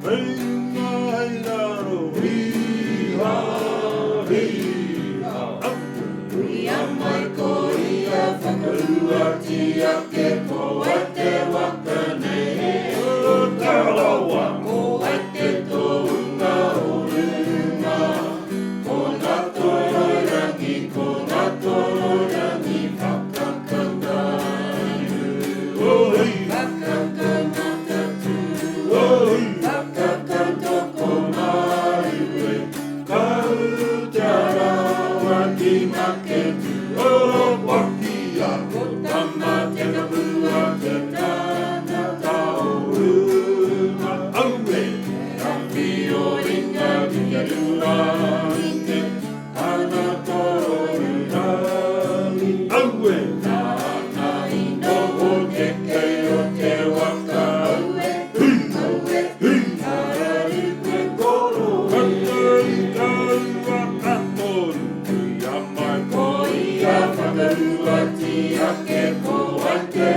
Hei runga, hei raro, hī-hā, hī-hā, aue. Huia mai ko ia whakaruatia ake ko wai te waka nei. O Te Arawa. Ko wai te tohunga o runga. Ko Ngatoroirangi, ko Ngatoroirangi whakakangairu. Whakakangatatu, whakakautokomarue. Kau Te Arawa ki Maketu, o Wakia. Ko Tamatekapua te tangata o runga. Aue! Awhio ringa ki te rua i te Angatoroirangi. Aue! Nāna i noho te kei o te waka. Aue, aue, kararu te koro e. Kata i taua katoru, tuia mai ko ia whakaruatia ake ko wai te.